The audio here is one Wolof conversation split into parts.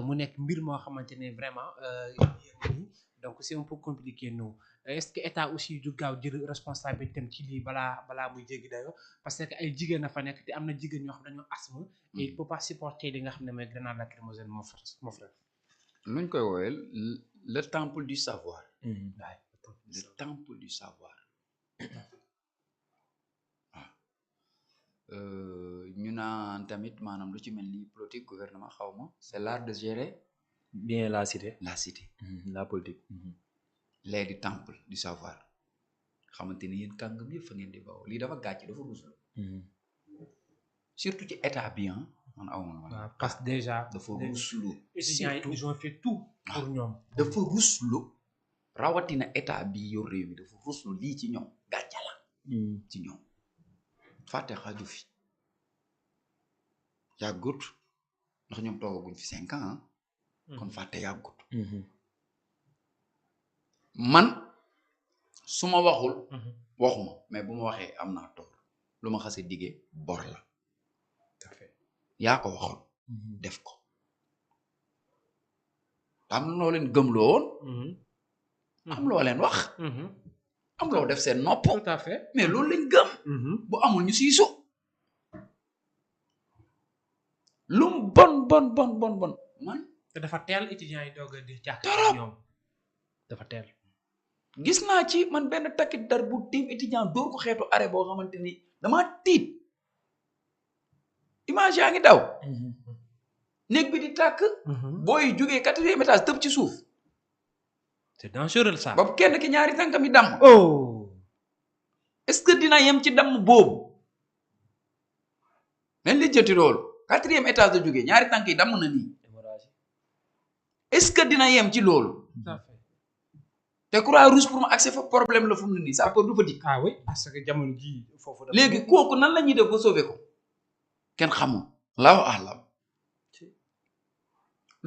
mu nekk mbir moo xamante ne vraiment donc c'est un peu compliqué nous est-ce que état aussi du gaaw jël responsabilité am ci lii balaa muy jéggi dayoo parce que ay jigéen a fa nekk te am na jigéen ñoo xam dañoo asthme et il peut pas supporter li nga xam ne mooy grenade lacrymogène mon frère. nuñ koy woowee le temple du savoir. waay le temple du savoir. ñu naan tamit maanaam lu ci mel ni politique gouvernement xaw ma c'est l'art de gérer bien la cité. la cité. la politique. les du temple du savoir xamante ni yéen kàngam yëpp fa ngeen di bawoo lii dafa gàcc dafa ruslu surtout ci état bi man aw ma waaw parce que déjà dafa ruslu étudiants yi ils ont fait tout pour ñoom dafa ruslu rawatina état bi yor réew mi dafa ruslu lii ci ñoom gàcca la ci ñoom fàtte xaju fi yàggut ndax ñoom toogaguñ fi 5 ans kon fàtte yàggut man su ma waxul waxuma mais bu ma waxee am naa toor lu ma xase diggee bor la yaa ko waxoon def ko am na loo leen gëmloo woon am loo leen wax am loo def seen nopp tout à fait mais loolu lañ gëm bu amul ñu siisu lu mu bon man te dafa teel étudiants yi doog a di jàkk ñoom dafa teel gis naa ci man benn takkit dar bu tiim étudiant dóor ko xeetu arrêt boo xamante ni dama tiit image yaa ngi daw néeg bi di tàkk booy jógee 4e étage tëb ci suuf c'est dangereux ça ba kenn ki ñaari tànkam yi damm oh est-ce que dina yem ci damm boobu nañ li jëti loolu 4e étage la jógee ñaari tànk yi damm na nii est-ce que dina yem ci loolu te Croix-Rouge pour mu accès fa problème la fu mu ne nii sapeur du fa dikk ah oui parce que jamono ji foofu léegi kooku nan la ñuy def ba sauver ko kenn xamul laaw alam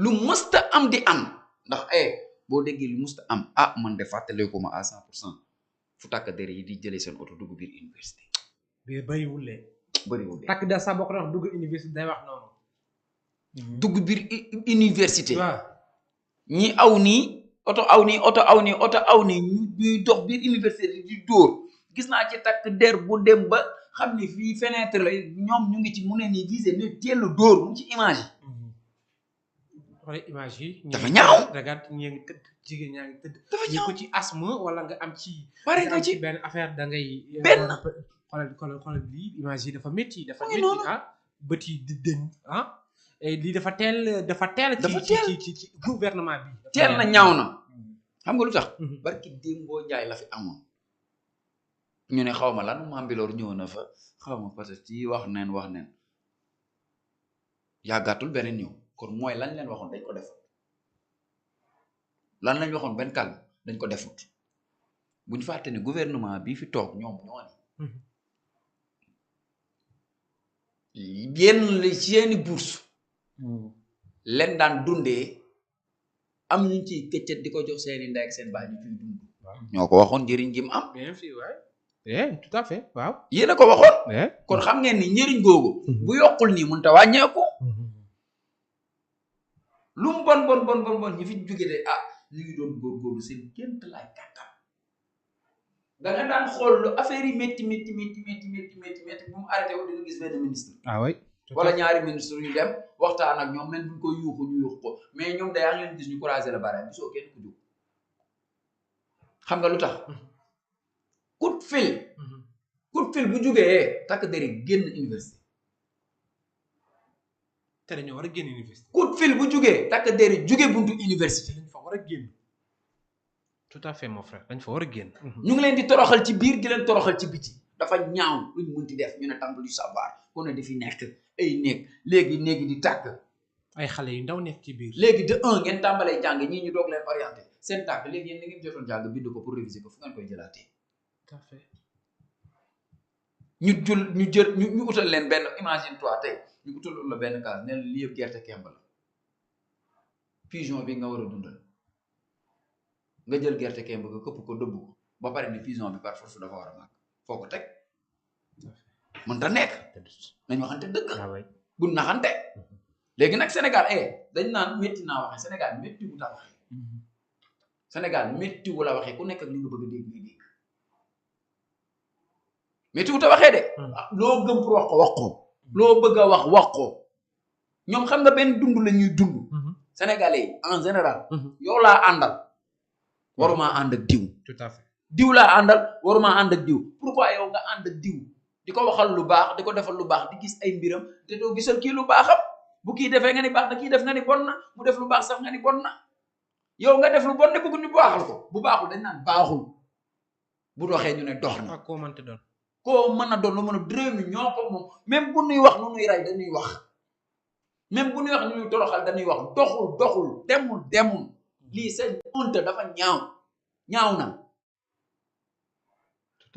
lu mësta am di am ndax boo déggee lu mësta am man de fàttaleeku ma à 100% fu tàkk der yi di jëlee seen oto dugg biir université bi bëriwul takk der sax boo ko wax dugg université day wax noonu dugg biir université waaw ñi aw nii oto aw nii ñuy dox biir université di dóor gis naa ci takk der bu dem ba xam ni fii fenêtre la ñoom ñu ngi ci mu ne nii visé ne teel a dóor mu ci image yi image yi dafa ñaaw regarde ñi ngi tëdd jigéen ñaa ngi tëdd dafa ñaaw ko ci asthme wala nga am ci pare nga ci benn affaire da ngay benn xoolal lii image yi dafa métti bët yi di dëñ lii dafa teel ci gouvernement bi teel na ñaaw na xam nga lu tax barki démboo jaay la fi amoon ñu ne xaw ma lan Mambilor ñëw na fa xaw ma peut-être ci wax neen yàggatul beneen ñëw kon mooy lañ leen waxoon dañ ko defut lan lañ waxoon benn kàll dañ ko defut buñ fàtte ne gouvernement bi fi toog ñoom ñoo ni yenn li seeni bourse leen daan dundee am ñu ciy këccët di ko jox seeni ndey ak seen baay ñu ciy dund ñoo ko waxoon njëriñ gi mu am bien sûr tout à fait waaw yéen a ko waxoon kon xam ngeen ni njëriñ googu bu yokkul nii mënut a wàññeeku lu mu bon ñi fi jóge de ñu ngi doon góorgóorlu seen kémt laay kàttan da nga daan xool lu affaire yi métti bu mu arrêté wu di nga gis benn ministre wala ñaari ministre yu dem waxtaan ak ñoom même buñ ko yuuxu ñu yuuxu ko mais ñoom da yaa ngi leen gis ñu croiser la bare gisoo kenn ku jóg xam nga lu tax coup de fil bu jógee takk deri génn université te dañoo war a génn université coup de fil bu jógee takk deri jóge buntu université dañ fa war a génn tout à fait mon frère dañ fa war a génn ñu ngi leen di toroxal ci biir di leen toroxal ci biti dafa ñaaw luñ munti def ñu ne temple du savoir ku ne di fi nekk ay néeg léegi di tàkk ay xale yu ndaw nekk ci biir léegi de ngeen tàmbalee jàng ñii ñu doog leen orienté seen tàkk léegi yéen da ngeen jotoon jàng bind ko pour réviser ko fu ngeen koy jëlaatee tout à fait ñu utal leen benn imagine toi tey ñu utal la benn case ne lii yëpp gerte kemb la pigeon bi nga war a dundal nga jël gerte kemb nga këpp ko dëbb ko ba pare ni pigeon bi par force dafa war a màgg foo ko teg mën ta nekk nañ waxante dëgg bu naxante léegi nag Sénégal dañ naan métti naa waxee Sénégal métti wu ta waxee Sénégal métti wu la waxee ku nekk ak li nga bëgg a dégg ngay dégg métti wu ta waxee de loo gëm pour wax ko loo bëgg a wax ko ñoom xam nga benn dund la ñuy dund Sénégalais yi en général yow laa àndal waruma ànd ak diw tout à fait diw laa àndal waruma ànd ak diw pourquoi yow nga ànd ak diw di ko waxal lu baax di ko defal lu baax di gis ay mbiram te doo gisal kii lu baaxam bu kii defee nga ni baax na kii def nga ni bon na mu def lu baax sax nga ni bon na yow nga def lu bon ne bëgg ñu baaxal ko bu baaxul dañ naan baaxul bu doxee ñu ne dox na ak koo mënti doon koo mën a doon lu mën a réew mi ñoo ko moom même bu ñuy wax nu ñuy rey dañuy wax même bu ñuy wax nu ñuy toroxal dañuy wax doxul demul lii c'est honte dafa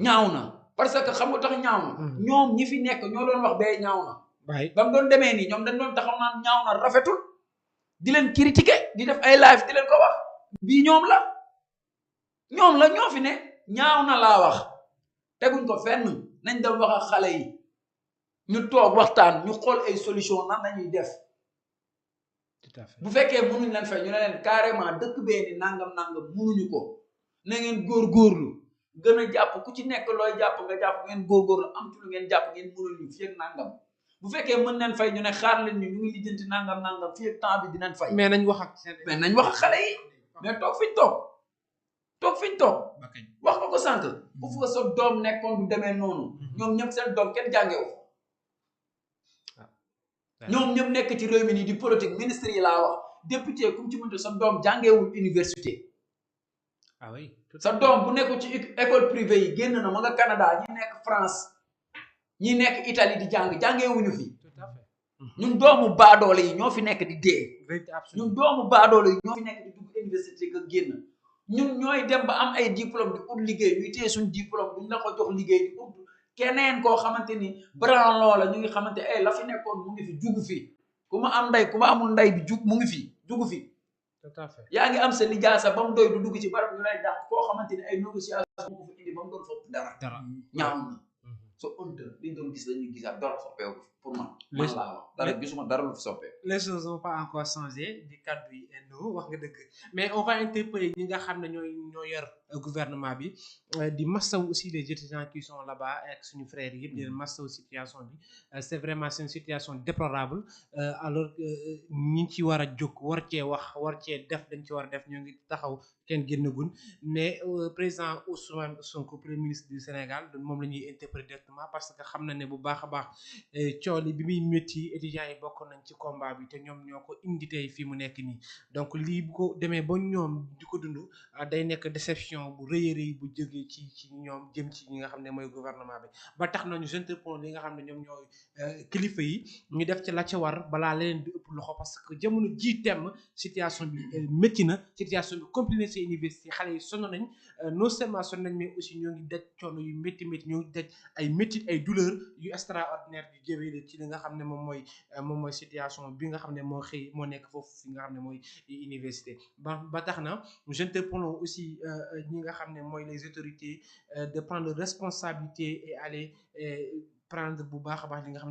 ñaaw na parce que xam nga tax ñaaw na ñoom ñi fi nekk ñoo doon wax bee ñaaw na ba mu doon demee nii ñoom dañ doon taxaw naan ñaaw na rafetul di leen critiquer di def ay live di leen ko wax bii ñoom la ñoo fi ne ñaaw na laa wax teguñ ko fenn nañ dem wax ak xale yi ñu toog waxtaan ñu xool ay solution nan lañuy def bu fekkee mënuñ leen fay ñu ne leen carrément dëkk bee ni nangam mënuñu ko na ngeen góorgóorlu gën a jàpp ku ci nekk looy jàpp nga jàpp ngeen góorgóorlu am ci lu ngeen jàpp ngeen mënul ñu fii ak nangam bu fekkee mën nañ fay ñu ne xaar leen ñu ngi lijjanti nangam fii ak temps bi dinañ fay mais nañ wax ak xale yi mais toog fiñ toog wax ko sànq bu fa sa doom nekkoon du demee noonu ñoom ñëpp seen doom kenn jàngewu ñoom ñëpp nekk ci réew mi nii di politique ministre yi laa wax député comme ci mënta sa doom jàngewul université sa doom bu nekkul ci école privée yi génn na ma nga Canada ñi nekk France ñi nekk Italie di jàngewuñu fi ñun doomu baadoole yi ñoo fi nekk di dee ñun doomu baadoole yi ñoo fi nekk di dugg université nga génn ñun ñooy dem ba am ay diplôme di ut liggéey ñuy téye suñ diplôme duñ la ko jox liggéey di ut keneen koo xamante ni branlon la ñu ngi xamante la fi nekkoon mu ngi fi jugu fi ku ma am ndey ku ma amul ndey bi mu ngi fi jugu fi yaa ngi am sa lijaasa ba mu doy du dugg ci barab ñu lay dàq koo xamante ni ay négociation ko fi indi ba mu doon fopp dara ñaaw na so honte liñ doon gis lañuy gisaat dara soppeeku pour man laa wax dara gisuma dara lu fi soppeeku les choses n'ont pas encore changé di kaddu yi wax nga dëgg mais on va interpeller ñi nga xam ne ñoo yor gouvernement bi di massaw aussi les étudiants qui sont là-bas ak suñu frères yëpp di leen massaw situation bi c'est vraiment c'est une situation déplorable alors que ñi ci war a jóg war cee wax war cee def dañ ci war a def ñoo ngi taxaw kenn génnagul mais président Ousmane Sonko premier ministre du Sénégal moom la ñuy interpeller directement parce que xam na ne bu baax a baax cooli bi muy métti étudiants yi bokk nañ ci combat bi te ñoom ñoo ko indi tey fii mu nekk nii donc lii bu ko demee ba ñoom di ko dund day nekk déception bu rëy a rëy bu jógee ci ñoom jëm ci ñi nga xam ne mooy gouvernement bi ba tax nañu j'interpelle li nga xam ne ñoom ñooy kilifa yi ñu def ci la ca war balaa leneen di ëpp loxo parce que jamono ji temm situation bi métti na situation bi compliqué ci université xale yi sonn nañ non seulement sonn nañ mais aussi ñoo ngi daj coono yu métti ñoo ngi daj ay métti ay douleur yu extraordinaire yu jëwee ci li nga xam ne moom mooy situation bi nga xam ne moo nekk foofu fi nga xam ne mooy université ba tax na j'interpelle aussi ñi nga xam ne mooy les autorités de prendre responsabilité et aller prendre bu baax a baax li nga xam